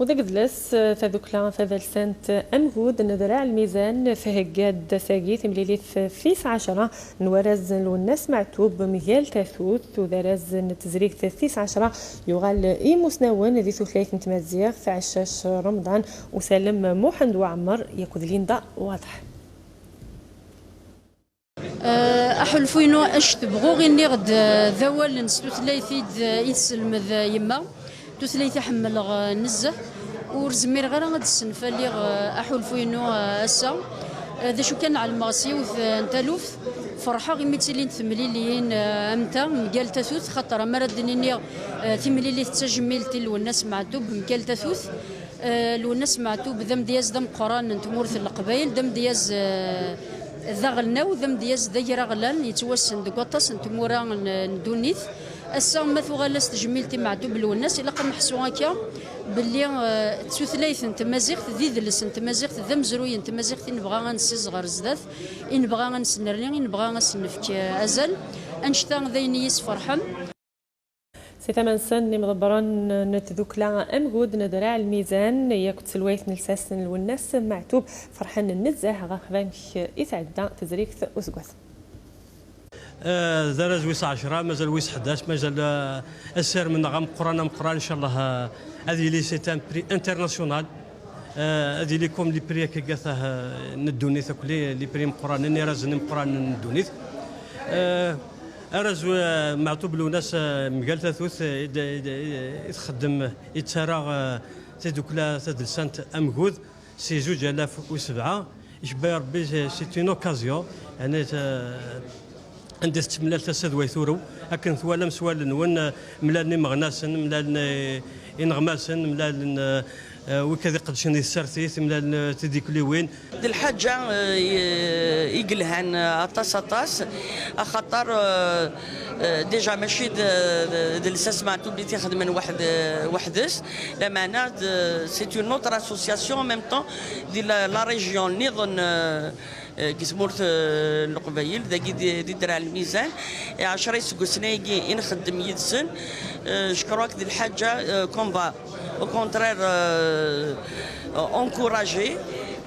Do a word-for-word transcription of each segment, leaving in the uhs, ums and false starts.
U deg idles, tadukla tadelsant Amgud n Draɛ Lmizan thegga-d ass-agi timlilit tis ɛecra n warraz n Lwennas Meɛtub mgal tatut, u d arraz n tezrigt tis ɛecra yuɣal i imusnawen di tutlayt n tmaziɣt, Ɛeccac Remḍan, Usalem Muḥend Waɛmer yakk d Linda Waḍeḥ. Eh, aḥulfu-inu, anect bɣuɣ iniɣ-d, eh, d awalen s tutlayt i d-, i d-tesselmed, eh, yemma. Tutlayt i ḥemmleɣ, eh, nezzeh. Ur zmireɣ ara ad d-ssenfaliɣ, eh, aḥulfu-inu, eh, ass-a. Eh, d acu kan, ɛelmeɣ s yiwet, eh, n taluft. Ferḥeɣ imi ttilint temliliyin, eh, am ta, mgal tatut, xaṭer amar ad d-nini, eh, timlilit d tajmilt i Lwennas Meɛtub, mgal tatut. Eh, Lwennas Meɛtub d amedyaz d ameqqran n tmurt n Leqbayel, d amedyaz, eh, d aɣelnaw, d amedyaz d agraɣlan, yettwassen deg waṭas n tmura n, n ddunit. Ass-a, ma tuɣal-as tejmilt i Meɛtub Lwennas, ilaq ad neḥsu akka belli, eh, d tutlayt n tmaziɣt, d idles n tmaziɣt, d amezruy n tmaziɣt i nebɣa ad nessiẓ ɣer zdat, i nebɣa ad nesnerni, i nebɣa ad s-nefk, eh, azal. Annect-a d ayen i yi-isferḥen. Si tama-nsen, imḍebbren n tdukla Amgud n Draɛ Lmizan yakk d tselwayt n lsas n Lwennas Meɛtub ferḥen nezzeh ɣef wamek i tɛedda tezrigt useggas. Eh, d arraz wis ɛecra, mazal wis ḥdac, mazal, eh, asirem-nneɣ ameqqran, ameqqran, incallah, eh, ad yili, c'est un prix international. Eh, ad yili comme les prix akka gata, eh, n ddunit akk, les, les prix imeqqranen, irrazen imeqqranen n ddunit. Eh, arraz, eh, Meɛtub Lwennas, eh, mgal tatut, eh, i d-, i d-, i txeddem, i d-tara, eh, tidukla tadelsant Amgud, si zuǧ alaf u sebɛa, icebba-yi Rebbi, c'est, c'est une occasion, yani, eh, anda tettemlal tasa d way turew, akken twalam s wallen-nwen, eh, mlalen imeɣnasen, mlalen, eh, ineɣmasen, mlalen, eh, eh, wid iqeddcen di tsertit, mlalen, eh, tidikliwin. D lḥaǧa, eh, i, i yelhan, eh, aṭas, aṭas, axaṭer, eh, eh, déjà mačči d, d, d lsas Meɛtub i t-ixedmen weḥd-, weḥd-s, lameɛna d, c'est une autre association en même temps di la, la région nniḍen, eh, eh, deg tmurt, eh, n Leqbayel, dagi di, di Draɛ Lmizan. Eh, ɛecra iseggasen-agi i nxeddem yid-sen. Eh, je crois que d lḥaǧa, eh, qu'on va, au contraire, eh, encourager.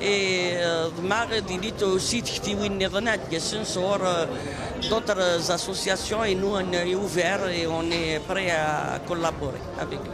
Et, eh, ḍemɛeɣ ad ilit aussi tektiwin nniḍen ad d-yasen sɣur, eh, d'autres associations, et nous, on est ouvert et on est prêt à collaborer avec eux.